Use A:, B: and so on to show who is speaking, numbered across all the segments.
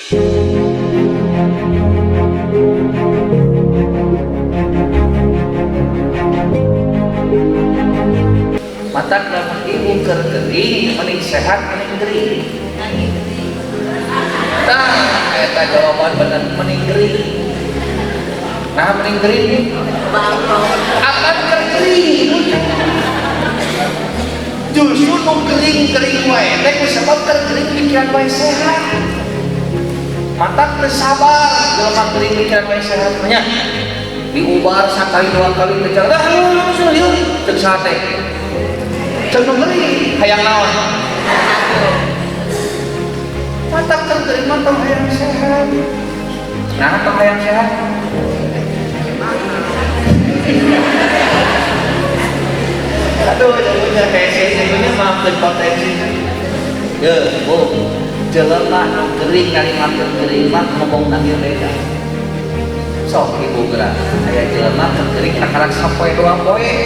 A: Matak lamun ibu keur gering, mending sehat, mending gering? Tah, eta jawaban bener, mending gering. Nah, mending gering akan keur gering. Justru nu gering-gering wae teh ku sebab keur gering pikiran wae sehat. Matak teu sabar jelema gering pikiran wae sehat nya. Diubar sakali dua kali teh dah langsung yeuh, ceuk saha teh? Ceuk nu gering. Hayang naon? Matak keur gering mah tong hayang sehat. Nah, tong hayang sehat. Aduh, jagonya hese, jagonya maafkan potensi. Ya, Bu, jelema nu gering narimakeun gering mah ngomong ge beda. Sok ibu gerak, aya jelema keur gering kakarak sapoe dua poe.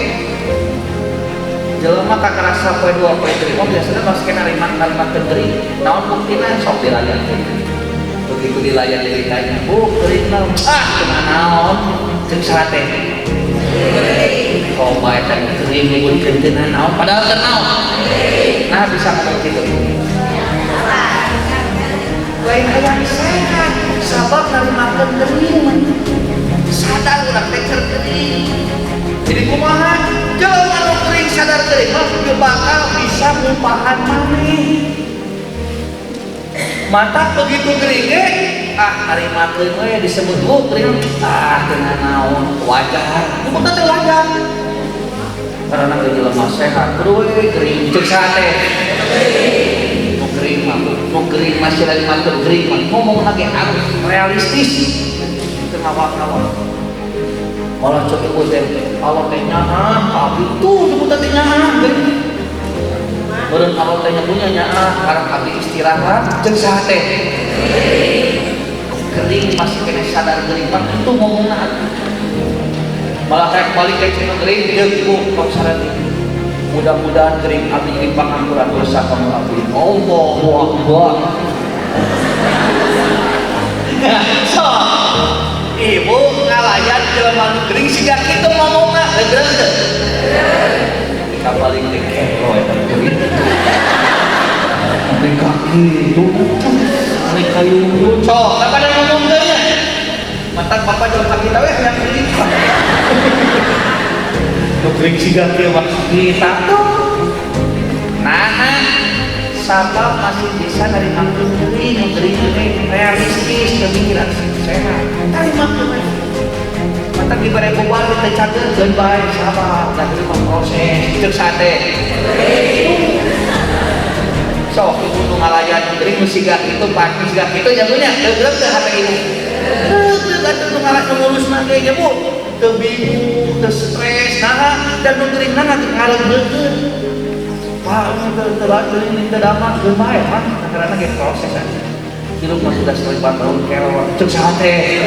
A: Jelema kakarak sapoe dua poe gering mah biasanya masih kena narimakeun gering. Naon buktina? Sok dilayan deui. Begitu dilayan deui ditanya, "Bu, gering naon?" "Ah, teu naon." Ceuk saha teh? Coba eta gering nyebutkeun teu naon, padahal teu naon. Nah, bisa ngomong gitu. Lain hayang sehat, sabab narimakeun gering. Sadar urang teh keur gering. Jadi kumaha? Jelema nu gering sadar gering mah teu bakal bisa ngupahan maneh. Matak begitu gering ge, ah, narimakeun we disebut, "Bu, gering." "Ah, teu naon, wajar." Nyebutna teh wajar. Karena ge jelema sehat, kudu we gering. Ceuk saha teh? Nu gering mah, nu gering masih narimakeun gering mah ngomong lagi harus realistis. Teu ngawak-ngawak. Malah cek ibu teh, Allah teh nyaah, abdi tuh nyebutna teh nyaah gering. Meureun Allah teh punya nyaah, karena abdi istirahat, ceuk saha teh? Gering masih kena sadar gering mah itu ngomongna atuh. Malah kayak balik ke cek gering jeung ibu tong sadar. Mudah-mudahan gering abdi jadi pangampura dosa kamu abdi. Allahu Akbar. So, ibu ngalayan jelema nu gering siga kitu ngomongna, legreng teu? Dikabalik teh kelo eta gering. Sampai kaki itu, sampai kayu sok, pada ngomong teh nya. Matak bapak jeung kita we hayang gering. Nu gering siga kieu mah kita tuh. Nah, sabab masih bisa narimakeun gering, nu gering teh realistis, pemikiran sehat. Tarimakeun we. Matak dibere beban teh cager geun bae, sabar, da ieu mah proses. Ceuk sate. Sok ibu nu ngalayan gering nu siga kitu, pak nu siga kitu jagonya, legreng teu hate ibu? Legreng atuh nu ngalah nu ngurusna ge nya, Bu. Teu bingung, teu stres, nah, dan nu geringna ngareugeukeun. Pak, ini teu teu gering teu damang geun bae, Pak. Karena ge proses aja. Hidup mah sudah selebar tahun kelor. Ceuk saha teh?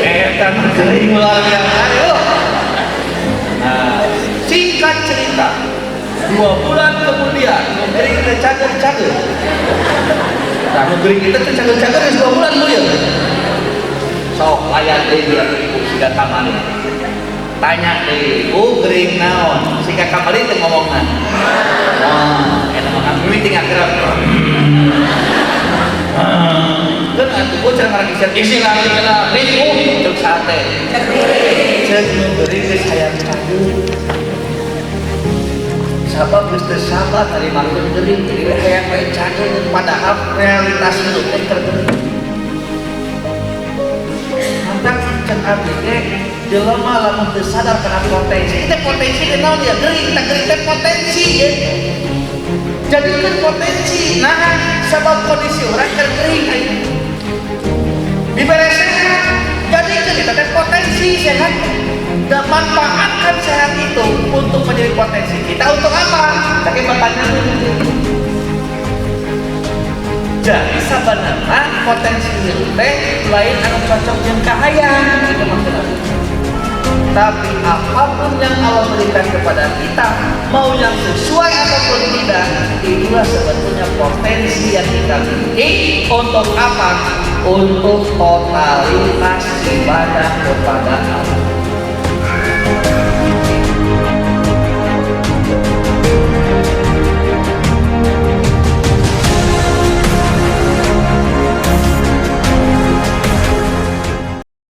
A: Eta mah gering luar biasa. Ayo. Nah, singkat cerita, 2 bulan kemudian, nu gering teh cager-cager. Nah, nu gering kita teh cager-cager geus 2 bulan bu ya. Sok layan deui dia ibu siga kamari. Tanya deui, "Bu, gering naon?" Siga kamari teh ngomongna. Wah, eta mah kan mimiti ngagerak. Kan atuh bu cara ngarang isi isi lagi kena ribu ceuk saha teh? Ceuk nu gering geus hayang cager. Sabab geus teu sabar narimakeun gering, jadi we hayang we cager, padahal realitas hidup teh keur gering. Matak cek abdi ge jelema lamun teu sadar kana potensi, teh potensi teh naon ya? Gering teh, gering teh potensi ya. Jadikeun potensi. Nah, sabab kondisi urang keur gering ayeuna. Dibere sehat, jadikeun eta teh potensi sehat. Dan manfaatkan sehat itu untuk menjadi potensi kita untuk apa? Tapi pertanyaan itu. Jadi sebenarnya potensi itu teh lain anu cocok jeung kahayang itu maksudnya. Tapi apapun yang Allah berikan kepada kita, mau yang sesuai ataupun tidak, itulah sebetulnya potensi yang kita miliki untuk apa? Untuk totalitas ibadah kepada Allah.